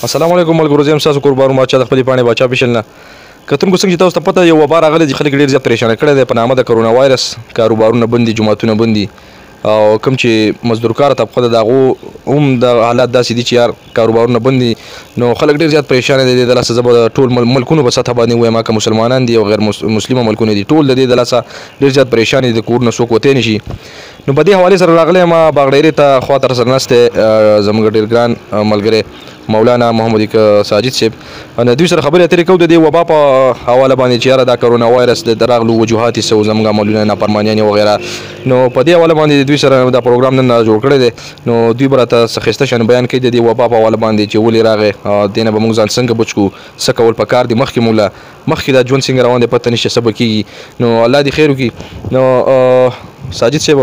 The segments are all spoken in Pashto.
السلام علیکم ملګرو، زه یم ستاسو کوربارو باچا د خپلې پاڼې باچا پېشل نه. کتونکو څنګه چې تاسو ته پته یو وبا راغلی چې خلک ډېر زیات پریشانه کړی دی په نامه د کرونا وایرس. کاروبارونه بند دي، جوماتونه بند دي، او کوم چې مزدورکاره طبقه ده د هغو هم د حالات داسې دي چې یار کاروبارونه بند دي، نو خلک ډېر زیات پریشانه دي. د لاسه زه به د ټول ملکونو په سطح باندې ووایم، که مسلمانان دي او غیر مسلمه ملکونه دي، ټول د دې د لاسه ډېر زیات پریشان دي، د کورونه څوک وتی نه شي. نو په دې حوالې سره راغلی یم باغډېرې ته، خوا ته راسره ناست دی زموږ ډېر ګران ملګری مولانا محمد ساجد صاحب. نو دوی سره خبرې اترې کوو د دې وبا په حواله باندې چې یاره دا کرونا وایرس د راغلو وجوهات یې څه و، زموږ عملونه، نافرمانیانې وغیره. نو په دې حواله باندې دوی سره دا پروګرام نن جوړ کړی دی. نو دوی به راته څه ښایسته شان بیان کوي د دې وبا په حواله باندې چې ولې راغی، دې نه به موږ ځان څنګه بچ کړو، څه کول پکار دي، مخکې موږ له مخکې دا ژوند څنګه روان دی پته نشته څه به کېږي. نو الله دې خیر وکړي. نو ساجد صاحب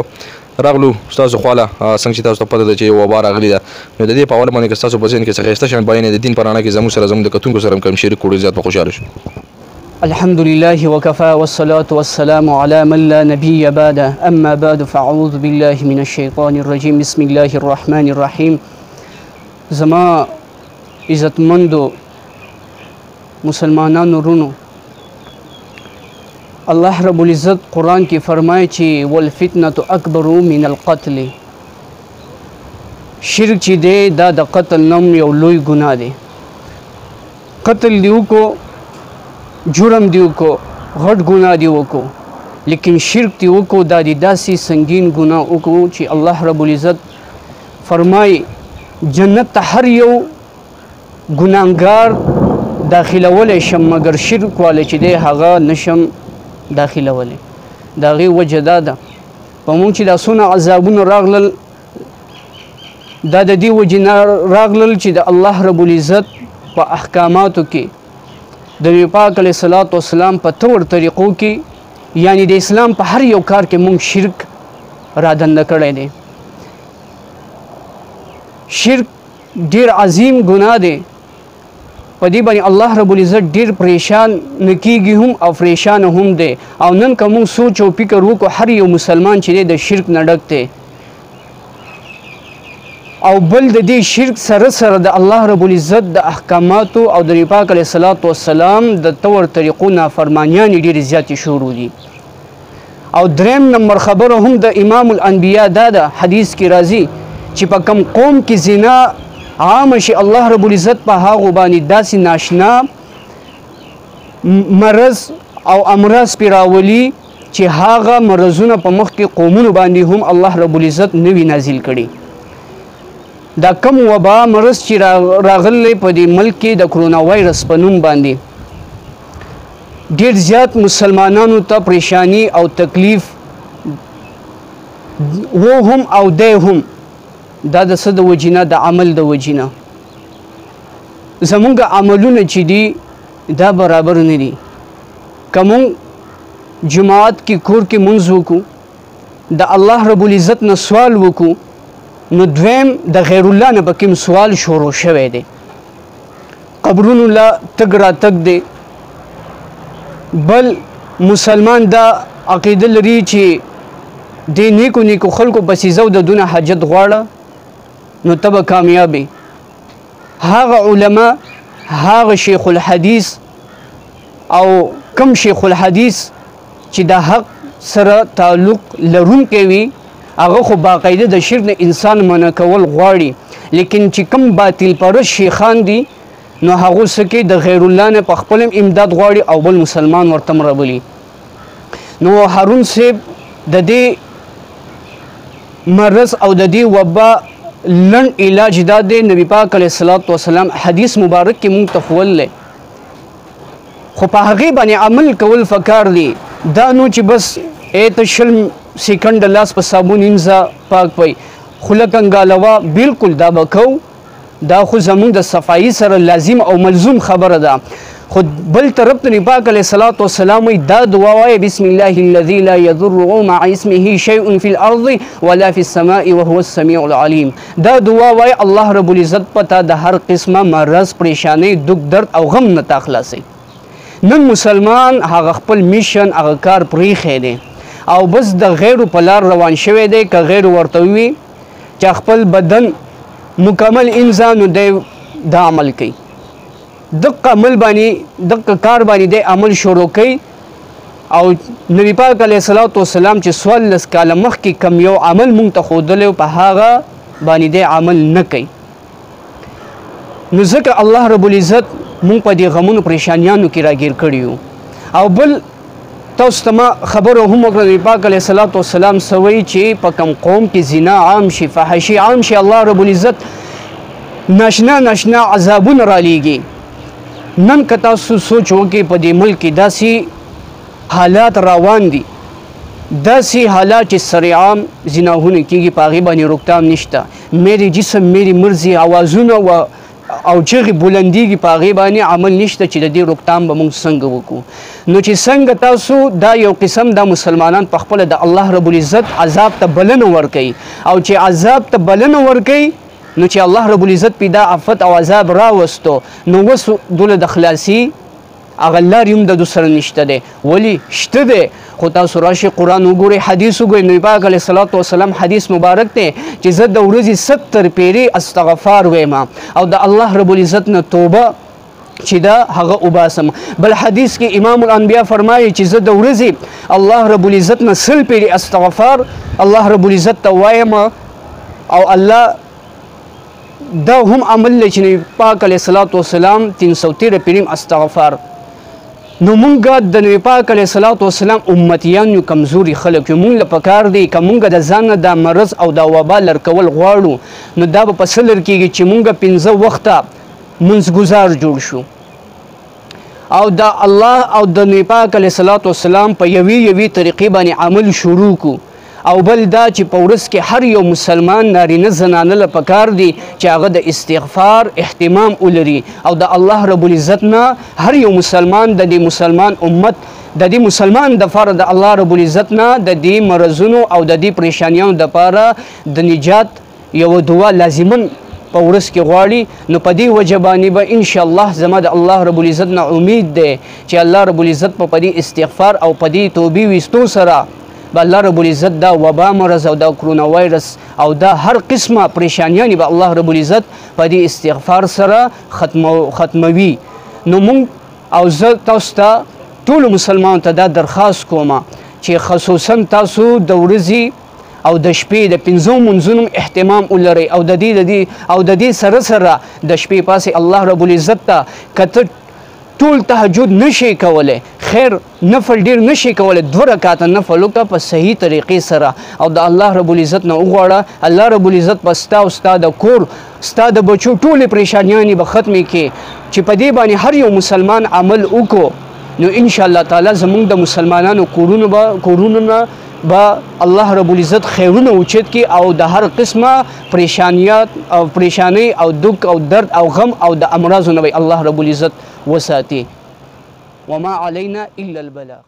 راغلو ستاسو خواله، څنګه چې تاسو ته پته ده چې یو وبا راغلې ده، نو د دې په حواله باندې که ستاسو په ذهن کې څه ښایسته شان بیان د دین په رڼا کې زموږ سره زموږ د کتونکو سره هم کوم شریک کړو، زیات به خوشحاله شو. الحمد لله وكفى والصلاة والسلام على من لا نبي بعده، أما بعد فأعوذ بالله من الشيطان الرجيم، بسم الله الرحمن الرحيم. زما عزتمندو مسلمانانو رونو، الله رب العزت قرآن کې فرمایي چې والفتنة اکبر من القتل. شرک چې دی دا د قتل نوم یو لوی ګناه دی. قتل دی وکړو، جرم دی وکړو، غټ ګناه دی وکړو، لیکن شرک دی وکړو دا دی داسې سنګین ګناه وکړو چې الله رب العزت فرمایي جنت ته هر یو ګناهګار داخلولی شم، مګر شرک والی چې دی هغه نشم داخلولی. د هغې وجه دا ده په موږ چې دا څونه عذابونه راغلل، دا د دې وجې نه راغلل چې د الله رب العزت په احکاماتو کې د نبي پاک علیه الصلاة والسلام په طور طریقو کې، یعنی د اسلام په هر یو کار کې موږ شرک را دننه کړی دی. شرک ډېر عظیم ګناه دی، په دې باندې الله رب العزت ډېر پریشان نه کېږي هم او پریشان هم دی. او نن که موږ سوچ او فکر وکړو، هر یو مسلمان چې دی د شرک نه ډک دی، او بل د دې شرک سره سره د الله رب العزت د احکاماتو او د نبي پاک علیه الصلاة والسلام د طور طریقو نافرمانیانې ډېرې زیاتې شروع دي. او دریم نمبر خبره هم د امام الانبیا دا ده، حدیث کې راځي چې په کم قوم کې زنا عام شي، الله رب العزت په هغو باندې داسې ناشنا مرض او امراض پرې راولي چې هغه مرضونه په مخکې قومونو باندې هم الله رب العزت نه وي نازل کړي. دا کم وبا مرض چې راغلی په دې ملک کې د کرونا وایرس په نوم باندې، ډېر زیات مسلمانانو ته پریشانی او تکلیف و هم او دی هم. دا د څه د وجې نه؟ د عمل د وجې نه. زمونږ عملونه چې دي دا برابر نه دي. که مونږ جماعت کې کور کې مونځ وکړو، د الله رب العزت نه سوال وکړو، نو دویم د غیر الله نه پکې سوال شروع شوی دی. قبرونو له تګ راتګ دی. بل مسلمان دا عقیده لري چې دې نیکو نیکو خلکو پسې ځه او د دونه حاجت غواړه نو ته به کامیاب یې. هغه علما، هغه شیخ الحدیث او کم شیخ الحدیث چې د حق سره تعلق لرونکی وي، هغه خو باقاعده د شرک نه انسان منع کول غواړي، لیکن چې کم باطل پرست شیخان دي نو هغو څه کې د غیر الله نه په خپل هم امداد غواړي او بل مسلمان ورته هم راولي. نو هارون صاحب د دې مرض او د دې وبا لنډ علاج دا دی، نبی پاک علیه الصلاة والسلام حدیث مبارک کې مونږ ته ښوولی، خو په هغې باندې عمل کول فکار دی. دا نو چې بس ای ته 20 سیکنډ لاس په صابون اینځه پاک پی، خوله کنګالوه، بالکل دا به کوو، دا خو زمونږ د صفایي سره لازم او ملزوم خبره ده. خو بل طرف ته نبي پاک علیه الصلاة والسلام وایي دا دعا وایه، بسم الله الذي لا يضره مع اسمه شيء في الأرض ولا في السماء وهو السميع العليم. دا دعا وایه، الله رب العزت په تا د هر قسمه مرض، پریشانۍ، دک درد او غم نه تا خلاصوي. نن مسلمان هغه خپل میشن، هغه کار پرېښی دی او بس د غیرو په لار روان شوی دی. که غیر ورته ووي چې خپل بدن مکمل انسان نو دی دا عمل کوي، دقه عمل باندې دقه کار باندې دی عمل شروع کوي. او نبی پاک علیه الصلاة والسلام چې 14 کاله مخکې کم یو عمل مونږ ته ښودلی په هغه باندې دی عمل نه کوي. نو ځکه الله رب العزت مونږ په دې غمونو پریشانیانو کې راګیر کړي یو. او بل تاسو ته ما خبره هم وکړه، نبی پاک علیه الصلاة والسلام څه وایي چې په کم قوم کې زنا عام شي، فحشي عام شي، الله رب العزت ناشنا ناشنا عذابونه رالیږي. نن که تاسو سوچ وکړئ په دې ملک کې داسې حالات روان دي، داسې حالات چې سرعام زناهونه کېږي، په هغې باندې روکتام نشته، میرې جسم میرې مرضي اوازونه او چغې بلندېږي، په هغې باندې عمل نشته چې د دې روکتام به موږ څنګه وکړو. نو چې څنګه تاسو دا یو قسم دا مسلمانان په خپله د الله رب العزت عذاب ته بلنه ورکوي، او چې عذاب ته بلنه ورکوي نو چې الله رب العزت پې دا آفت او عذاب راوستو نو اوس دوله د خلاصي هغه لارې هم د دوی سره نشته دی. ولې شته دی؟ خو تاسو راشئ قرآن وګورئ، حدیث وګورئ. نبی پاک علیه الصلاة والسلام حدیث مبارک دی چې زه د ورځې 70 پیرې استغفار وایم او د الله رب العزت نه توبه چې دا هغه وباسم. بل حدیث کې امام الانبیا فرمایي چې زه د ورځې الله رب العزت نه 100 پیرې استغفار الله رب العزت ته وایم، او الله دا هم عمل دی چې نبی پاک علیه الصلاة والسلام 313 پیرې استغفار. نو مونږ د نبی پاک علیه الصلاة والسلام امتیان یو، کمزوري خلک یو، مونږ له پکار دی که مونږ د ځان نه دا مرض او دا وبا لر کول غواړو نو دا به په څه لر کېږي چې مونږ 5 وخته منځګزار جوړ شو او د الله او د نبی پاک علیه الصلاة والسلام په یوې یوې طریقې باندې عمل شروع کړو. او بل دا چې په ورځ کې هر یو مسلمان نارینه زنانه له پکار دی چې هغه د استغفار اهتمام ولري او د الله رب العزت نه هر یو مسلمان د دې مسلمان امت د دې مسلمان دپاره د الله رب العزت نه د دې مرضونو او د دې پریشانیانو دپاره د نجات یوه دعا لازما په ورځ کې غواړي. نو په دې وجه باندې به انشاءالله زما د الله رب العزت نه امید دی چې الله رب العزت په دې استغفار او په دې توبې ویستو سره به الله رب العزت دا وبا مرض او دا کرونا وایرس او دا هر قسمه پریشانیانې به الله رب العزت په دې استغفار سره ختموي. نو مونږ او زه تاسو ته ټولو مسلمانانو ته دا درخواست کوم چې خصوصا تاسو د ورځې او د شپې د 5 منځونو اهتمام ولرئ، او د دې او د دې سره سره د شپې پاسې الله رب العزت ته که ته ټول تهجد نشي کولی، خیر نفل ډیر نشي کولی، 2 رکعاته نفل وکړه په صحیح طریقې سره او د الله رب العزت نه وغواړه. الله رب العزت به ستا او ستا د کور ستا د بچو ټولې پریشانیانې به ختمې کړي. چې په دې باندې هر یو مسلمان عمل وکړو نو انشاءالله تعالی زمونږ د مسلمانانو کورونو نه به الله رب العزت خیرونه اوچت کړي او د هر قسمه پریشانیات او پریشانۍ او دک او درد او غم او د امراضو نه به الله رب العزت وساتي. وما علينا إلا البلاغ.